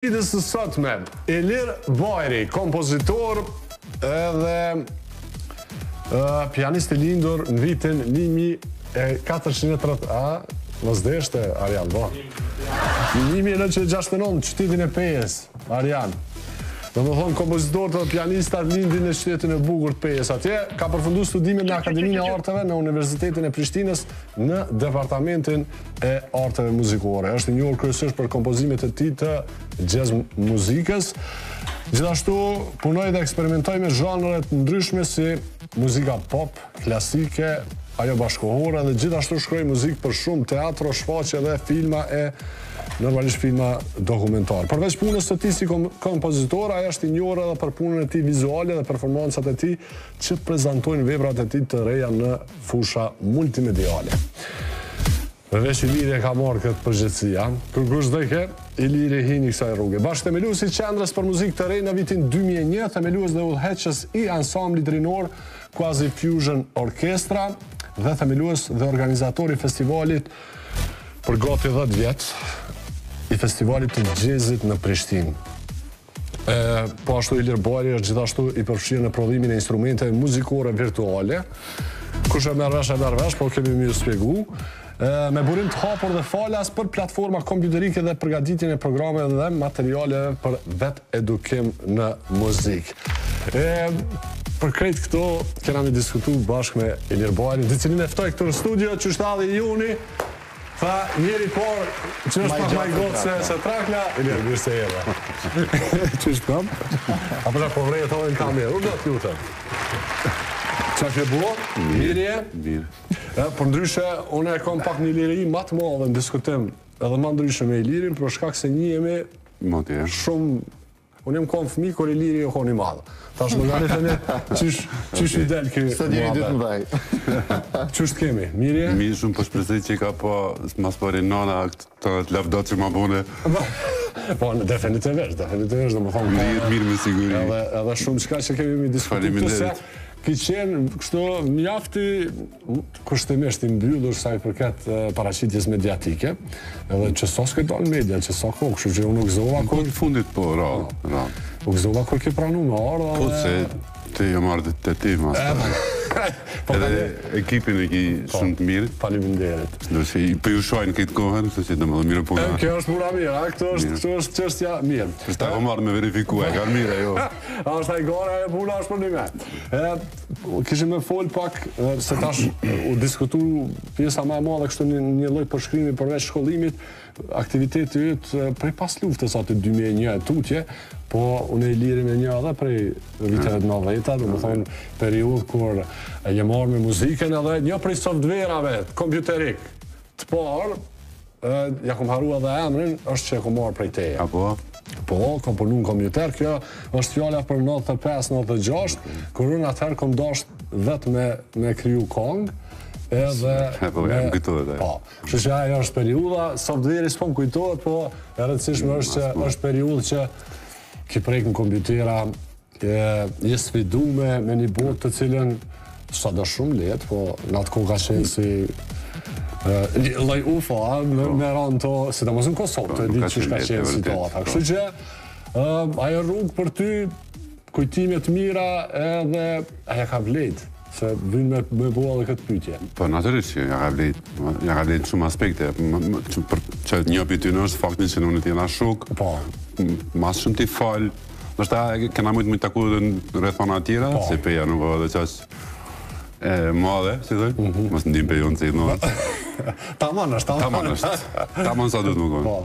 Ditës së sotme, Ilir Bajri, kompozitor edhe pianist i lindur në vitin 1430, a, mos deshte, Arjan, po. 1969, qytetin e Pejës, Arjan. Domethonë, kompozitorët dhe pianistat lindin në qytetin e bukur të Pejës. Atje, ka përfundu studimet në Akademinë e Arteve në Universitetin e Prishtinës në Departamentin e Arteve Muzikore. Është i njohur kryesisht për kompozimet e tij të jazz muzikës. Gjithashtu punoi dhe eksperimentoi me zhanre të ndryshme si muzika pop, klasike, ajo bashkëkohore dhe gjithashtu shkroi muzikë për shumë teatro, shfaqje dhe filma e normalisht filma dokumentar. Përveç punës së tij si kompozitor, ai është i njohur edhe për punën e tij vizuale dhe performancat e tij që prezantojnë veprat e tij të reja në fusha multimediale. Veç Iliri e ka marrë këtë përgjegjësi, a? Kur kush dojke, Iliri hini kësaj rruge. Bashkëthemelues i Qendrës për Muzikë të Re në vitin 2001, themelues dhe udhëheqës i ansamblit rinor Quasi Fusion Orchestra dhe themelues dhe organizator i festivalit për gati 10 vjet i festivalit të xhezit në Prishtinë. E, po ashtu Ilir Bajri është gjithashtu i përfshirë në prodhimin e instrumenteve muzikore virtuale. Kush e merr vesh e merr vesh, po kemi me ju spjegu. E, me burim të hapur dhe falas për platforma kompjuterike dhe përgatitjen e programeve dhe materialeve për vetedukim në muzikë. E, për krejt këto kena me diskutu bashkë me Ilir Bajrin, të cilin e ftoj këtu në studio, që është edhe joni, Tha njeri por që është pak ma i gotë se, se trakla, Ilir, mirë se erdhe. Qysh të kam? A për po vrej edhe në kamerë, unë do të lutem. Qa ke bo? Mirë je? Mirë. Për ndryshe, unë e kam pak një liri ma të madhe në diskutim, edhe ma ndryshe me Ilirin, për shkak se njihemi shumë Unë jam konë fëmi, kur Iliri u konë i madh. Tash më gani të një, qysh, qysh i del ky Sot jeni dy të mëdhaj. Qysh të kemi, mirë je? Mirë shumë, po shpresoj që i ka pa mas pari nana të lavdat që ma bone. Po, definitivisht, definitivisht, domethonë. Ndihet mirë me siguri. Edhe, edhe shumë çka që kemi mi diskutu këtu se ki qenë kështu mjafti kushtimisht i mbyllur sa i përket paraqitjes mediatike, edhe që sa s'ke dalë media, që sa kohë, kështu që unë u gëzova kur... Në fundit po, rrallë, po, rrallë. U gëzova kur ke pranu me ardhë, Po, se te jam ardhë te ti, mas po. Edhe ekipin e ki po, shumë të mirë. Faleminderit. Kështu që po ju shajnë këtë kohën, kështu që domethënë mirë puna. Kjo është puna mirë, a? Këtu është, këtu është çështja mirë. Është ta marrë me verifiku, e kanë mirë ajo. A është ai gara e puna është për një me. E, kishim me fol pak, se tash u diskutu pjesa ma e madhe kështu një, një lloj përshkrimi përveç shkollimit, aktiviteti yt prej pas luftës aty 2001 e tutje, po unë Ilirin e njoh edhe prej viteve të 90-ta, domethonë periudhë kur je marrë me muzikën edhe një prej softverave kompjuterik të parë, ja kom harru edhe emrin, është që e kom marrë prej teje. Apo? Po, kom punu në kompjuter, kjo është fjala për 95-96, kur unë atëherë kom dasht vetë me, me kriju kongë, edhe... Po, me, më kujtohet ajo. Po, kështu që ajo është periudha, softveri s'po më kujtohet, po e rëndësishme është që është periudhë që ki prek në kompjutera, E, je sfidu me, me një botë të cilën sot është shumë lehtë, po në atë kohë ka qenë si një lloj UFO, a, me, po. me ra në to, sidomos në Kosovë, po, të di qysh ka qenë situata. Po. Kështu që, ajo rrugë për ty, kujtime të mira edhe a ja ka vlejt, se vyn me, me bo edhe këtë pyetje. Po, natyrisht që ja ka vlejt, ja ka vlejt shumë aspekte, që, për, që një prej tyne është faktin që unë t'jena shok, po. mas shumë t'i falë, Ndoshta kena mujtë me taku edhe në rrethana tjera, po. se Peja nuk o edhe qaq e madhe, si thoj, mm -hmm. mos ndim Pejën si në. Tamam është, tamam. Tamam është. Tamam sa duhet me konë. Po.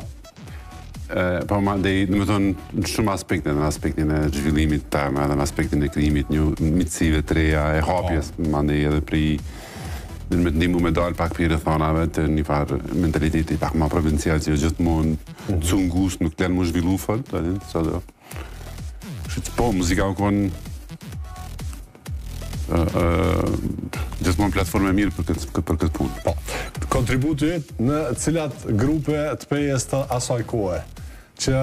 E, po mandej, domethonë, në shumë aspekte, në aspektin e zhvillimit tem, edhe në aspektin e krijimit një miqësive të reja, e hapjes, po. mandej edhe prej në me të ndihmu me dalë pak prej rrethanave të një farë mentaliteti pak ma provincial që jo gjithmonë mm -hmm. cungus nuk të lenë mu zhvillu fort, a din, sa do. Kështu që po, muzika u konë gjithmonë platformë e mirë për këtë për këtë punë. Po. Kontributi yt në cilat grupe të Pejës të asaj kohe që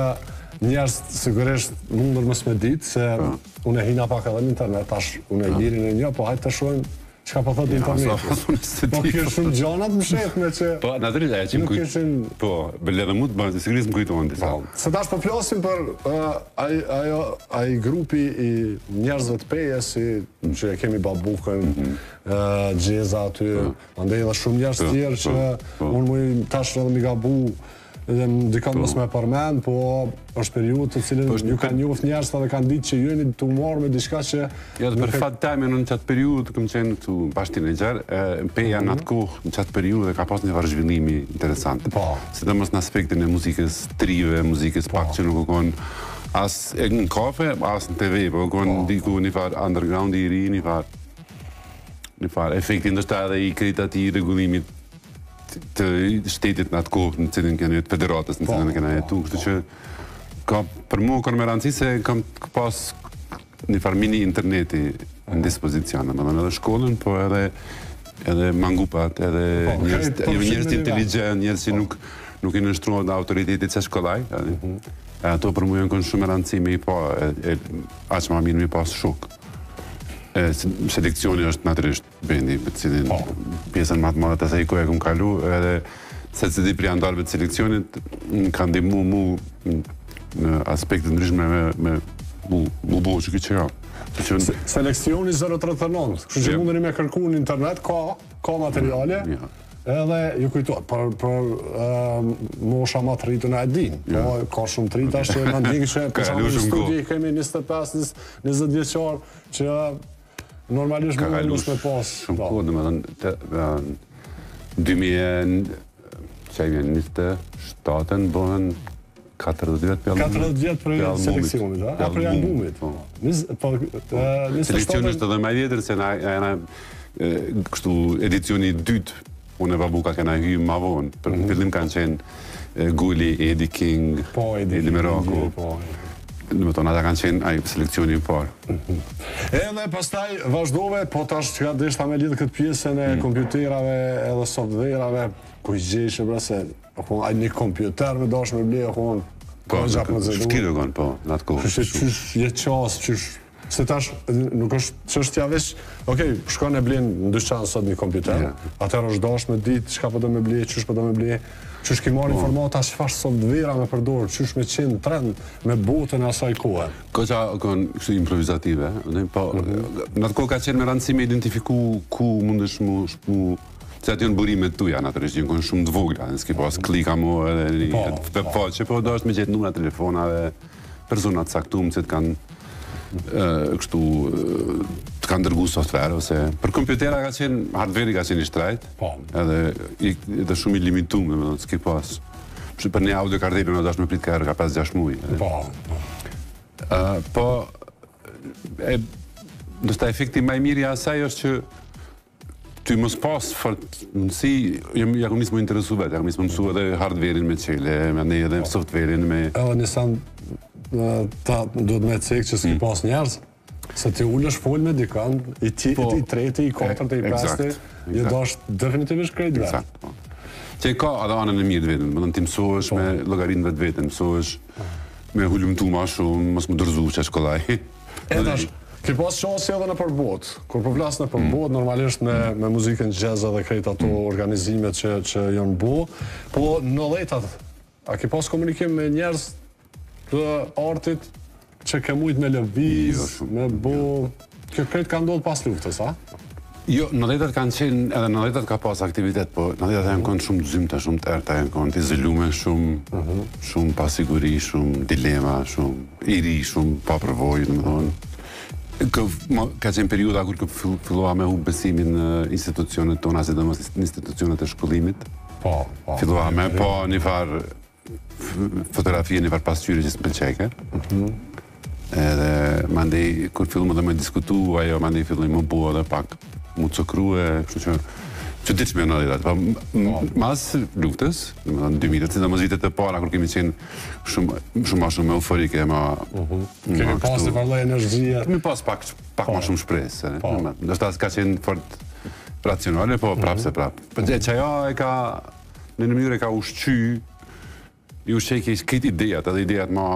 njerëz sigurisht mundur mos me ditë se po. unë e hina pak edhe në internet tash unë e po. Ilirin e njoh, po hajde të shohim. Çka po thotë interneti? Po kjo shumë gjana të msheftme që Po, natyrisht ajo që më kujt. Po, bile edhe mu të bëhet, sigurisht më kujtohen disa. Po, se tash po flasim për ai ajo ai grupi i njerëzve të Pejës si që e kemi Babukën, mm -hmm. Gjeza aty, po. andej edhe shumë njerëz të tjerë që po. unë muj tash edhe mi gabu Edhe më dikon mos me përmend, po është periudhë të cilën po, ju kanë njoft njerëz edhe kanë ditë që ju jeni tu u marrë me diçka që Jo, dhe për fat tem në qatë periudhë kam qenë këtu bash tinejxher, Peja në atë kohë, në qatë periudhë ka pas një farë zhvillimi interesant. Po. Sidomos në aspektin e muzikës të rive, muzikës po. pak që nuk u konë as e në kafe, as në TV, po u konë po. diku një farë underground i ri, një farë një farë efekti ndoshta edhe i krejt atij rregullimit të shtetit në atë kohë në cilin kena jetu, federatës në cilin po, kena jetu, kështu po. që ka për mua kanë me rëndësi se kam pas një farë mini interneti në dispozicion, domethënë edhe shkollën, po edhe edhe mangupat, edhe po, njerëz njerëz inteligjent, njerëz që nuk nuk i nënshtrohen autoritetit qaq kollaj, mm -hmm. e ato për mua janë konë shumë me rëndësi me i pa, e, e, aq ma mirë me i pas shok. E, seleksioni është natyrisht bendi me të cilin po. pjesën më të madhe të asaj kohe e kom kalu, edhe secili prej anëtarëve të seleksionit më ka ndihmu mu në aspekte të ndryshme me me mu mu bo që që jam. Që Seleksioni 039, kështu që mundeni me kërku në internet, ka ka materiale. Ja. Edhe ju kujtohet, për, për uh, mosha ma të rrituna e din, po ka shumë të rritur që na ndjekin që për shembull në studio kemi 25, 20 vjeçar që Normalisht ka kalu me pas. Shumë po. kohë, domethënë, të, 2000, që i vjen, 27-ën, bëhen 40 vjet prej albumit. 40 vjet prej seleksionit, a? Prej albumit. Po. Po, po, Seleksioni është edhe ma i vjetër, se na, na, kështu, edicioni i dytë, unë e Babuka kena hy ma vonë, për mm -hmm. fillim kanë qenë Guli, Edi King, po, Edi, Edi Miraku. Po. Domethënë, ata kanë qenë ai seleksioni i parë. Mhm. Edhe pastaj vazhdove, po tash çka deshta me lidhë këtë pjesën e mm. kompjuterave edhe softverave, ku i gjejshe bre se, po, ai një kompjuter me dash me ble, po, po, vështirë u konë, po, në atë kohë. Qysh, qysh, je qas, qysh, Se tash nuk është çështja veç, ok, shkon e blen në dyqan sot një kompjuter, yeah. atëherë është dash me ditë çka po do me ble, qysh po do me ble, qysh ki marrë po. informata çfarë softvera me përdor, qysh me qenë trend me botën e asaj kohe. Koha u kon kështu improvizative, ne po mm -hmm. në atë kohë ka qenë me rëndësi me identifiku ku mundesh mu mu cilat janë burimet tuja, natyrisht janë konë shumë të vogla, s'ki pas klika mo edhe një po, po. faqe, po do është me gjetë numra telefonave, persona të caktum që të kanë kështu të kanë dërgu software ose për kompjutera ka qenë hardveri ka qenë i shtrajt. Po. Edhe i, edhe shumë i limitum, domethënë s'ki pas. Kështu për një audio kartelë u dasht me prit ka herë ka 5-6 muaj. Po. Ë po e ndoshta efekti më i mirë i asaj është që Ty mos pas fort mundësi, jam ja kom nis m'u interesu vetë, ja kom nis me mësu edhe hardverin me çele, me ne edhe po. softverin me Edhe një sen ta duhet me cek që s'ki mm. pas njerëz, se ti ulesh fol me dikën, i ti, po, i treti, i katërti, i pesti, je dasht definitivisht krejt vetë. Eksakt, po. Që ka edhe anën e mirë të vetën, domethënë ti mësohesh po. me llogarinë vetveten, mësohesh me hulumtu ma shumë, mos m'u dorëzu qaq kollaj. E tash, ke pas qasje edhe nëpër botë. Kur po flas nëpër mm. botë, normalisht me, me muzikën jazz edhe krejt ato mm. organizimet që, që janë bo, po nëntëdhjetat, a ke pas komunikim me njerëz të artit që ke mujt me lëviz, jo, me bo... Jo. Kjo krejt ka ndodhë pas luftës, a? Jo, nëntëdhjetat kanë qenë, edhe nëntëdhjetat ka pas aktivitet, po nëntëdhjetat janë konë shumë të zymta, shumë të errta, janë konë të izolume, shumë, mhm. shumë pasiguri, shumë dilema, shumë i ri, shumë pa përvojë, domethënë. Kë, ma, ka qenë periudha kur kë fillova me hup besimin në institucionet tona, sidomos në institucionet e shkollimit. Po, po. Fillova me pa një farë fotografi një farë pasqyre që s'më pëlqeke. Mm -hmm. Edhe mandej, kur fillum edhe me diskutu, ajo mandej filloi m'u bo edhe pak m'u cukru e, kështu që çuditshme nëntëdhjetat. Po, po. mas luftës, domethënë 2000, sidomos vitet e para kur kemi qenë shumë shumë ma shumë euforike, ma uh mhm. -huh. Kemi pas një farë energjie. Kemi pas pak pak po. ma shumë shpresë, po. Ndoshta s'ka qenë fort racionale, po prapë se mhm. prapë. Po që ajo e ka në një mënyrë e ka ushqy, i ushqejke krejt idejat, edhe idejat ma,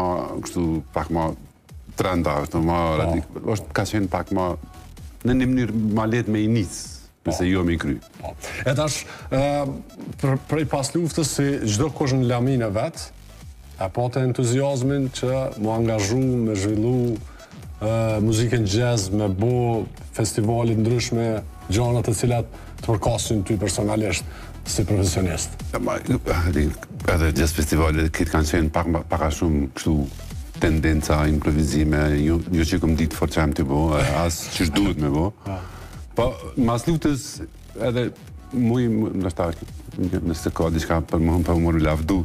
kështu, pak ma trenda, kështu, ma po. radik, është ka qenë pak ma, në një mënyrë ma lehtë me i nis. Nëse jo me i kry. Po. E tash, prej pas luftës, si çdokush në laminë e vet, e pate entuziazmin që m'u angazhu, me zhvillu muzikën jazz, me bo festivale t'ndryshme, gjana të cilat të përkasin ty personalisht si profesionist. Ma, edhe jazz festivalet, këtë kanë qenë pak, pak a shumë kështu tendenca, improvizime, jo, jo që kom ditë fort që jam tu bo, as që duhet me bo. Po, mas luftës edhe muj, ndoshta, nëse ka diçka për më për m'u lavdu,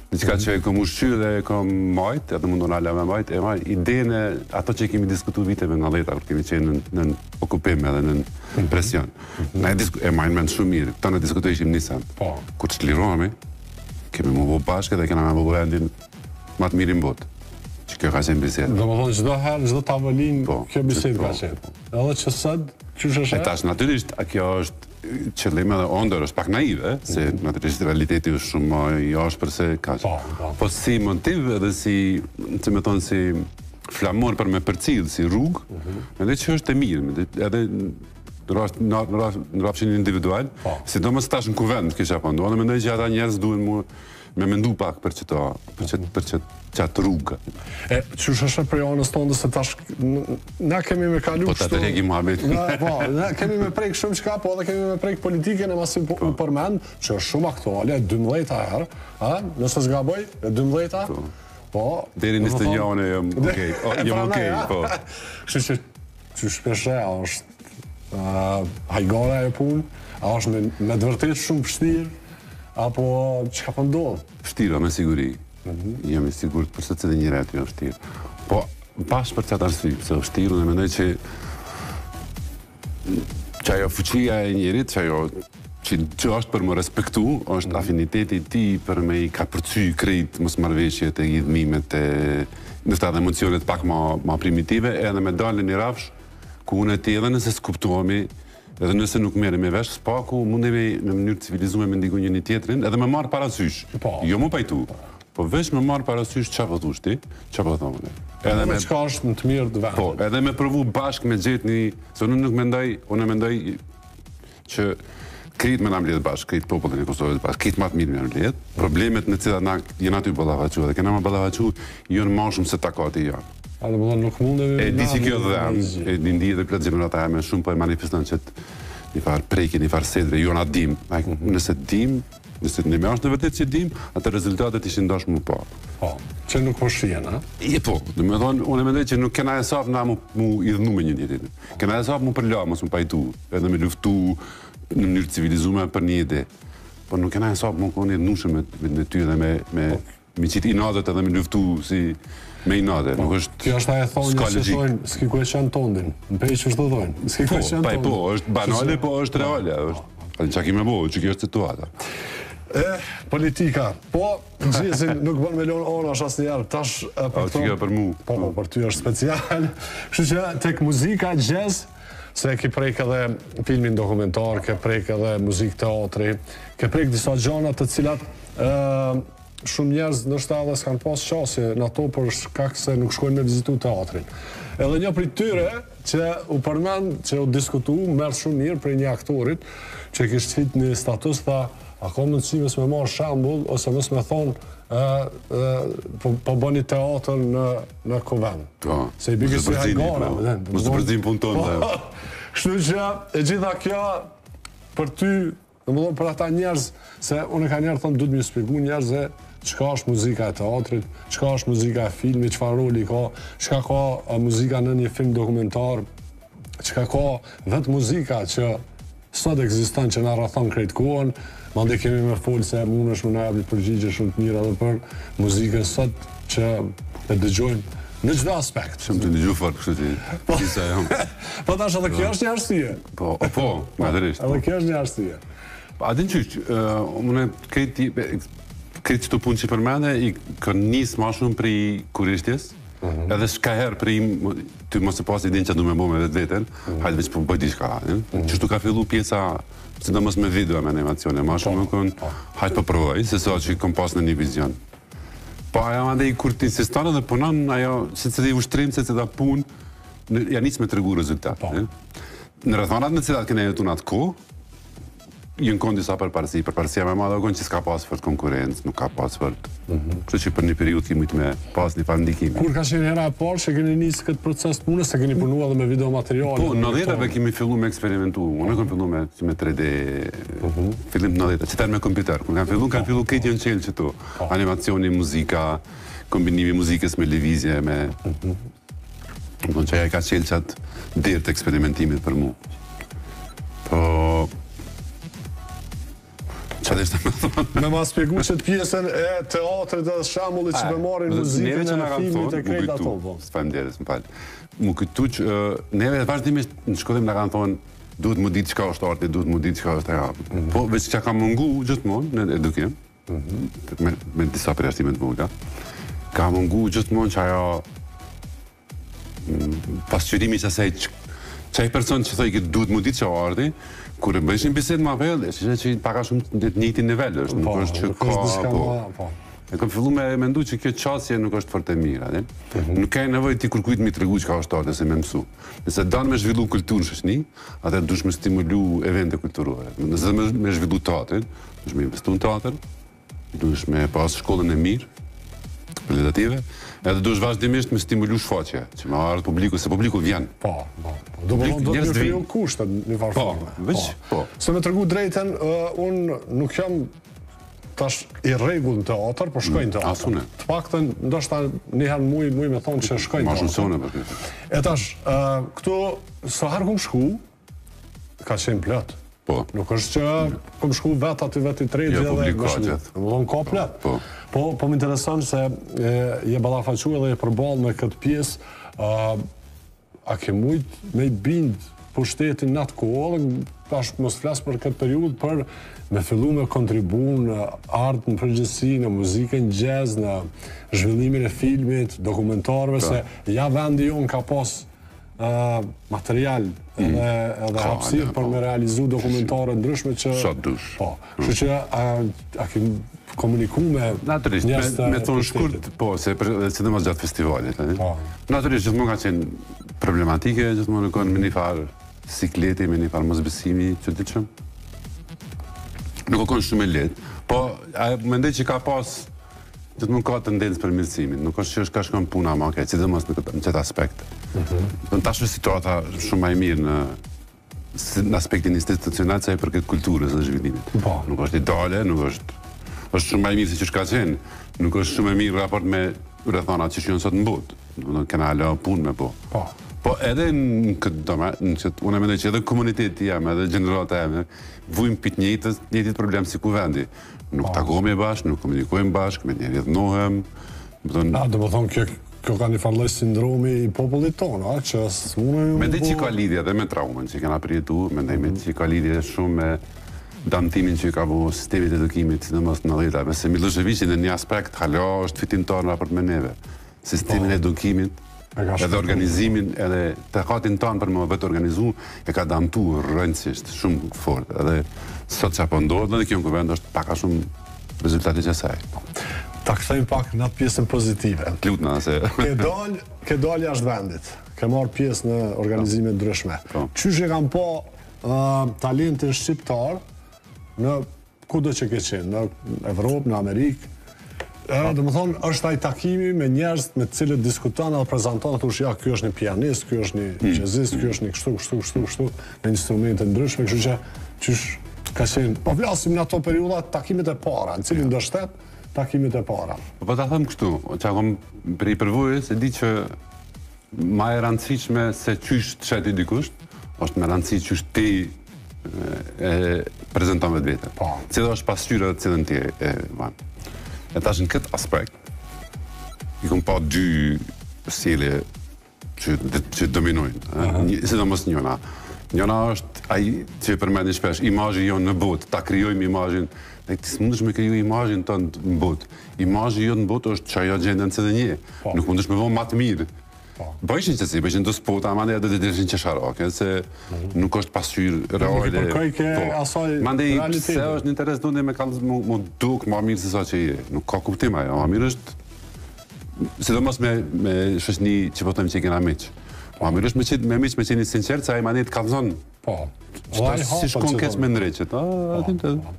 diçka që e kom ushqy dhe e kom majt, edhe mundon ala me majt, e majt, idenë e ato që kemi diskutu viteve 90 kur kemi qenë në, në okupim edhe në mhm. presion. Na e, disku, e majnë mend shumë mirë, këta ne diskutojshim një sen. Po. Kur të çlirohemi, kemi m'u bo bashkë dhe kena me bo vendin ma të mirin n'botë. Që kjo ka qenë bisedë. Domethënë, çdo herë, çdo tavolinë, po, kjo bisedë ka po. qenë. Edhe që sot, qysh është E tash, natyrisht, a kjo është qëllim edhe ëndërr, është pak naive, se mm -hmm. natyrisht realiteti është shumë më i ashpër se kaq. Po, po. po si motiv edhe si, si me thonë, si flamur për me përcjell, si rrugë, mm -hmm. mendoj që është e mirë, mendoj, edhe në rast në në rrafshin individual, po. sidomos tash në kuvend kisha po ndodh, mendoj që ata njerëz duhen mu me mendu pak për qëto, për qëtë, për qëtë, qatë rrugë. E, qysh është prej anës tonde se tash, na kemi me kalu po, kështu... Po, ta tërheqim muhabet. Na, po, na kemi me prek shumë çka, po edhe kemi me prek politikën e masi po, po. u përmend, që është shumë aktuale, e 12-ta herë, a, nëse s'gaboj, e 12-ta, po. po. Deri në 21 unë jam okej, jam okej, po. Kështu që, qysh po e sheh, është hajgare ajo punë, a është me, me të vërtetë shumë vështirë, apo çka po ndodh? Vështirë, me siguri. Mm -hmm. Jam i sigurt për secilin njeri aty është vështirë. Po, bash për qatë arsye, pse është vështirë, unë mendoj që që ajo fuqia e njerit, që ajo që, që është për m'u respektu, është mm -hmm. afiniteti i tij për me i kapërcy krejt mosmarrëveshjet e idhnimet e ndoshta edhe emocionet pak ma, ma primitive, edhe me dalë në një rafsh ku unë e ti edhe nëse s'kuptohemi, edhe nëse nuk merremi vesh, së paku mundemi në mënyrë civilizuar me ndigu njëri tjetrin, edhe me marr parasysh. Po. Jo m'u pajtu. Po veç me marr parasysh çfarë po thush ti, çfarë po them unë. Edhe me çka është në të mirë të vendit. Po, edhe me provu bashkë me gjet një, se unë nuk mendoj, unë mendoj që krejt me na mbledh bashkë, krejt popullin e Kosovës bashkë, krejt ma të mirë me na mbledh, problemet me të cilat na jena tu ballafaqu dhe kena me ballafaqu janë ma shumë se takati jonë. A do të thonë nuk mundemi E di që kjo dhem, e di ndi edhe plot gjenerata jeme shumë po e manifeston që një farë prekje, një farë sedre, jo na dim. Mm -hmm. Nëse dim, nëse ne është në vërtet që dim, atë rezultatet ishin dashur m'u pa. Po, që nuk po shihen, a? E po, do të thonë, unë mendoj që nuk kena hesap na mu, mu idhnu me njëri tjetrin. Kena hesap mu përla, mos mu pajtu, edhe me luftu në mënyrë civilizume për një ide. Po nuk kena hesap mu konë idhnushëm me, me, me ty dhe me, me, po. me qitë inatet edhe me luftu si me inate. Po, nuk është Kjo është ajo thonja që thonë, s'ki ku e qan tondin. Në Pejë qështu thonë, s'ki ku e po, qan tondin. Po, është banale, po është reale. Është, A çka ki me bo, që kjo është situata. E, politika. Po, Xhezin nuk bën me lon anash asnjëherë. Tash për këto. Kjo për mu. Po, po, për ty është special. Kështu që tek muzika jazz se ke prek edhe filmin dokumentar, ke prek edhe muzikë teatri, ke prek disa gjana të cilat ë shumë njerëz ndoshta edhe s'kan pas qasje në ato për shkak se nuk shkojnë me vizitu teatrin. Edhe një prej tyre që u përmend, që u diskutu, merr shumë mirë prej një aktorit që kishte qit një status tha A ka mundësi mos me marrë shembull ose mos me thonë ë ë po po bëni teatër në në kuvend. Po. Se i bie si hajgare, po. Mos të përzim punën tonë. Po. Kështu që e gjitha kjo për ty, domethënë për ata njerëz, se unë kanjëherë them duhet me shpjegu njerëzve çka është muzika e teatrit, çka është muzika e filmit, çfarë roli ka, çka ka muzika në një film dokumentar, Çka ka vetë muzika që sot ekziston që na rrethon krejt kohën, mandej kemi me fol se mundesh me na jap një përgjigje shumë të mirë edhe për muzikën sot që e dëgjojmë në çdo aspekt. Shumë të dëgju fort kështu ti. Po, Disa jam. Po tash edhe kjo është një arsye. Po, po, natyrisht. Edhe kjo është një arsye. Po, a din qysh, unë krejt krejt qëto punë që përmende i kanë nis ma shumë prej kureshtjes, Mhm. Edhe shka herë prej ty mos e pas idenë që du me bo me vetveten, mm -hmm. hajde veç po bëj diçka, mm -hmm. Qështu ka fillu pjesa, sidomos me video me animacione, ma shumë po, më konë, po. hajde po provoj, se sa që kom pas në një vizion. Po ajo mandej kur ti insiston edhe punon, ajo secili ushtrim, secila punë, ja nis me tregu rezultat. Po. Në rrethanat në cilat kena jetu në atë kohë, janë konë disa përparësi. Përparësia më e madhe u konë që s'ka pas fort konkurrencë, nuk ka pas fort. Mhm. Kështu që për një periudhë ki mujtë me pas një farë ndikimi. Kur ka qenë hera e parë që keni nisë këtë proces të punës, se keni punu edhe me video materiale? Po, në nëntëdhjetave kemi fillu me eksperimentu. Unë kam fillu me, me 3D, mhm. fillim të nëntëdhjetave, që me kompjuter. Kur kam fillu, kam fillu këtë janë qelë qëtu. Po. Animacioni, muzika, kombinimi i muzikës me lëvizje, me... Mhm. Do që ajo ka qelë qatë derë të eksperimentimit për mu. Po... Qa dhe ishte me thonë? Me ma spjegu qët pjesën e teatrit dhe shembullit që me marrin muzikën e filmit e krejt ato. Po. Faleminderit, më fal. Mu kujtu që neve vazhdimisht në shkollim na kanë thonë duhet mu ditë çka është arti, duhet mu ditë çka është ajo. Mhm. Po veç çka ka mungu gjithmonë në edukim, me, me disa përjashtime të vogla, ka mungu gjithmonë që ajo mm, pasqyrimi që asaj që që ai person që thojke duhet mu ditë çka arti, kur e bëjshin bisedë ma thellë, e shihshe që pak a shumë në të njëjtin nivel është, nuk po, është që ka, po. po. E kam fillu me mendu që kjo qasje nuk është fort e mirë, a din? Mm -hmm. Nuk ke nevojë ti kërkujt me i tregu çka është arti, ose me mësu. Nëse don me zhvillu kulturën në shoqni, atëherë duhesh me stimulu evente kulturore. Nëse do me, me zhvillu teatrin, duhesh me investu në teatër, duhesh me pas shkollën e mirë, kualitative, edhe duhesh vazhdimisht me stimulu shfaqje, që me ardhë publiku, se publiku vjen. Po, po. po. Do të thonë do të kriju kushtet në një farë po, forme. Po, po. Se me tregu drejtën, uh, unë nuk jam tash i rregullt në teatër, po shkoj në mm, teatër. Të paktën ndoshta një herë në muj, muj me thonë që shkoj në teatër. Ma shumë se unë për këtë. E tash, uh, këtu sa herë kom shku, ka qenë plot. Po. Nuk është që kom shku vetë aty vetë i treti jo, edhe publik ka gjithë. Do të thonë ka plot. Po. Po, po më intereson se e, je ballafaqu edhe je përballë me këtë pjesë, ë a ke mujt me i bind pushtetin në atë kohë dhe tash mos flas për këtë periudhë për me fillu me kontribu në art në përgjithësi, në muzikën jazz, në zhvillimin e filmit, dokumentarëve, po. se ja vendi jonë ka pas material mm. edhe edhe hapësirë për po. me realizu dokumentare ndryshme që sa dush. Po. Kështu që a, a ke komuniku me Natyrisht, me, me thonë shkurt, po, se për, sidomos gjatë festivalit, e? Po. Natyrisht gjithmonë ka qenë problematike, gjithmonë ka qenë me një farë sikleti, me një farë mosbesimi të çuditshëm. Nuk ka qenë shumë e lehtë, po a, mendoj që ka pas Gjithmonë ka tendencë përmirësimit, nuk është që është ka shkon puna ma keq, sidomos në këtë në këtë aspekt. Mm -hmm. Tash është situata shumë më e mirë në në aspektin institucional sa i përket kulturës dhe zhvillimit. Po. Nuk është ideale, nuk është është shumë më e mirë se qysh ka qenë. Nuk është shumë e mirë në raport me rrethanat që janë sot në botë. Do të thonë kena hala punë me bo. Po. Po edhe në këtë domen, në këtë unë mendoj që edhe komuniteti jem, edhe gjenerata ime, vujmë pi të njëjtës, njëjtit problem si kuvendi. Nuk po. takohemi bashkë, nuk komunikojmë bashkë, me njëri dhnohem. Do të thonë, do të thonë kjo kjo ka një farë lloj sindromi i popullit tonë, a, që s'mundemi me Mendoj që ka lidhje edhe me traumën që kena përjetu, mendoj mm -hmm. që ka lidhje shumë me damtimin që ka bo sistemi të edukimit, sidomos në nëntëdhjetave, se Millosheviqi në një aspekt hala është fitimtar në raport me neve. Sistemin po. e edukimit, edhe organizimin, edhe takatin tanë për me vetorganizu, e ka damtu rëndësisht, shumë fort. Edhe sot që po ndodhë, edhe kjo në kuvend është pak a shumë rezultati i qasaj. Po. Ta kthejmë pak në atë pjesën pozitive. Lutna, se... Ke dal, ke dal jashtë vendit, ke marrë pjesë në organizime ndryshme. Po. Qysh e kanë pa uh, talentin shqiptar në Kudo që ke qenë, në Evropë, në Amerikë, Ë, domethonë, është ai takimi me njerëz me të cilët diskuton edhe prezanton, thosh ja, ky është një pianist, ky është një mm. jazzist, ky është një kështu, kështu, kështu, kështu, me instrumente ndryshme, kështu që qysh ka qenë. Po flasim në ato periudha takimet e para, në cilin do shtet, takimet e para. Po, po ta them kështu, që kam prej përvojës e di që Ma e rëndësishme se qysh të sheh ty dikush, është me rëndësi qysh ti e prezenton vetveten. Po. Cila është pasqyra të cilën ti e ban. E tash në këtë aspekt, i kom pa dy sjellje që, që dominojnë, uh -huh. Një, sidomos njëna. Njëna është ai që e përmendin shpesh, imazhi jonë në botë, ta krijojmë imazhin, e ti s'mundesh me kriju imazhin tënd në botë. Imazhi jot në botë është qajo gjendja në cilën je. Po. Nuk mundesh me bo ma të mirë. Po. Bëjshin që si, bëjshin do spota, mandej do të dilshin qesharake, se mm -hmm. nuk është pasqyrë reale. Nuk i përkojke po. asaj Mandej, pse është në interes tënd me kallëz mu, mu duk ma mirë se sa që je. Nuk ka kuptim ajo, ma mirë është sidomos me, me shoqni që po them që i kena miq. Ma mirë është me qenë me miq me qenë i sinqert se ai mandej të kallzon. Po. Qëta si shkon keq me ndreqet, a po, aty të. Po.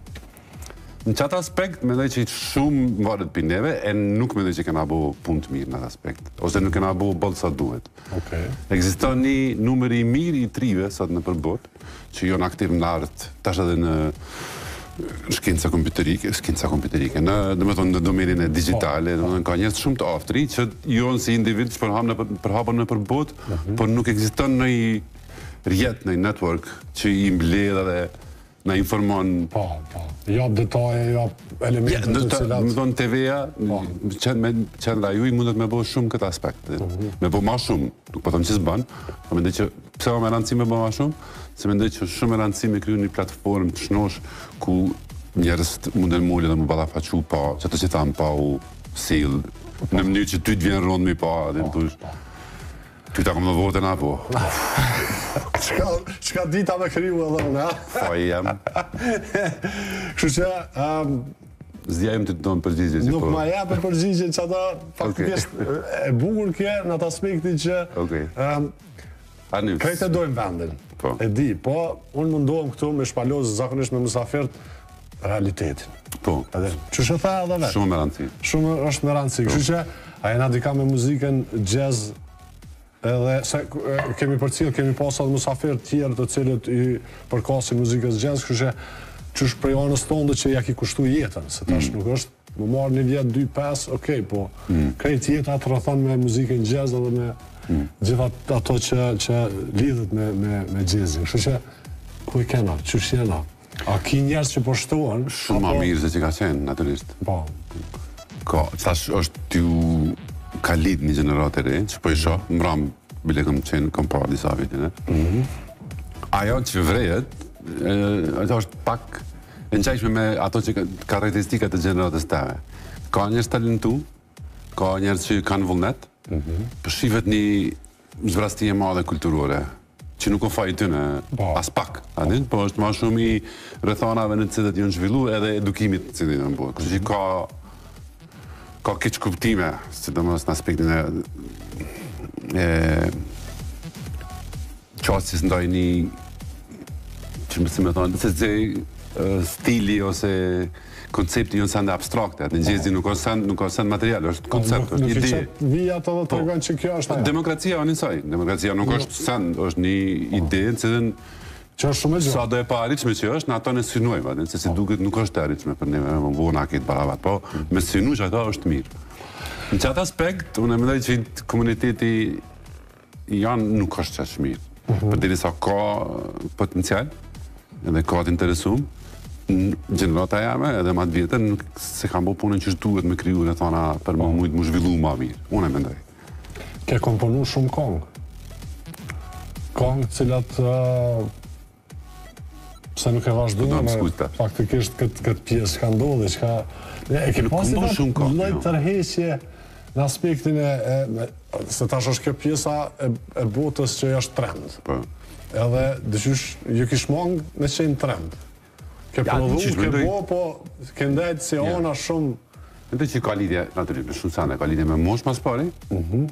Në qatë aspekt, mendoj që shumë varet prej neve, e nuk mendoj që kena bo punë të mirë në atë aspekt. Ose nuk kena bo boll sa duhet. Okay. Ekziston një numër i mirë i t'rive sot nëpër botë, që jonë aktiv në art, tash edhe në shkenca kompjuterike, shkenca kompjuterike, në, domethonë, në domenin e digjitale, po, domethonë, ka njerëz shumë të aftë që jonë si individ që përhapën nëpër, përhapën nëpër botë, mm -hmm. por nuk ekziston një rrjet, një network që i mbledh edhe na informon. Po, po. Jap detaje, jap elemente të cilat... Domethonë, TV-ja, po. me qendra juj mundet me bo shumë këtë aspekt. Mm -hmm. Me bo ma shumë, nuk po them që s'ban, po mendoj që pse ma me rëndësi me bo ma shumë, se mendoj që shumë me rëndësi me kriju një platformë të shnosh ku njerëz munden m'u ul edhe m'u ballafaqu pa, që të që thamë pa u sill, në mënyrë që ty të vjen rëndë mi pa, dhe të thush, ty ta kom dhënë votën apo? Çka, çka dita me kriju edhe unë, a? Faji jem. Kështu që, um, S'di a jem tu të dhonë përgjigje që Nuk po... ma jep përgjigje që ata faktikisht e bukur ke në atë aspektin që okay. um, krejt e dojmë vendin. Po. E di, po unë mundohem këtu me shpalos zakonisht me musafirët realitetin. Po. Edhe qysh e tha edhe vetë. Shumë me rëndësi. Shumë është me rëndësi. Po. Kështu që a jena dika me muzikën jazz Edhe se kemi përcjell, kemi pas edhe musafirë të tjerë të cilët i përkasin muzikës jazz, kështu që qysh prej anës tonde që ja ki kushtu jetën, se tash mm. nuk është me marrë një vjet, dy, pesë, okej, po mm. krejt jeta të rrethon me muzikën jazz edhe me mm. gjitha ato që, që lidhet me, me, me jazzin. Kështu që ku e kena, qysh jena? A ki njerëz që po shtohen? Shumë ma mirë se që ka qenë, natyrisht. Po. Ka, tash është tu u lind një gjeneratë e re, që po i shoh, mram, bile kam qenë, kam parë disa vite, ne? Mm -hmm. Ajo që vrejet, ajo është pak e ngjashme me ato që karakteristikat e gjeneratës teme. Ka njerëz talentu, ka njerëz që kanë vullnet, mm -hmm. po shifet një zbrazëti e madhe kulturore që nuk o faji i tyne po. as pak, a din, po është ma shumë i rrethanave në të cilët janë zhvillu edhe edukimit të cilin janë bërë. Kështu që ka ka keqkuptime, sidomos në aspektin e e qasjes ndaj një që më si me thonë, se se stili ose koncepti janë sende abstrakte, atë jazzi nuk është send, nuk është send material, është po, koncept, është ide. Nuk i vijat edhe po, tregon që kjo është ajo. Demokracia është njësoj, demokracia nuk është send, është një po. ide në cilën që është shumë e gjatë. Sado e paarritshme që është, në ato ne synojmë, atë, se si duket nuk është e arritshme për neve, më vonë a këtë barabat, po me synu që ato është mirë. Në qatë aspekt, unë e mendoj që komuniteti Janë nuk është qaq mirë. Mm -hmm. Përderisa ka potencial edhe ka të interesum, gjenerata jame edhe ma të vjetër nuk s'e kanë bo punën qysh duhet me kriju rrethana për me po. mujtë m'u zhvillu ma mirë. Unë e mendoj. Ke komponu shumë kongë. Kongë cilat uh, Pse nuk e vazhduam me faktikisht këtë këtë pjesë që ka ndodhur, çka e ke pasur shumë kohë. Lloj jo. tërheqje në aspektin e, e se tash është kjo pjesa e, e botës që është trend. Po. Edhe diqysh ju kish mong me qenë trend. Ke prodhu, ke bo, po ke ndejt si ona shumë Mendoj që ka lidhje, natyrisht, me shumë sende, ka lidhje me moshë mas pari, mm -hmm.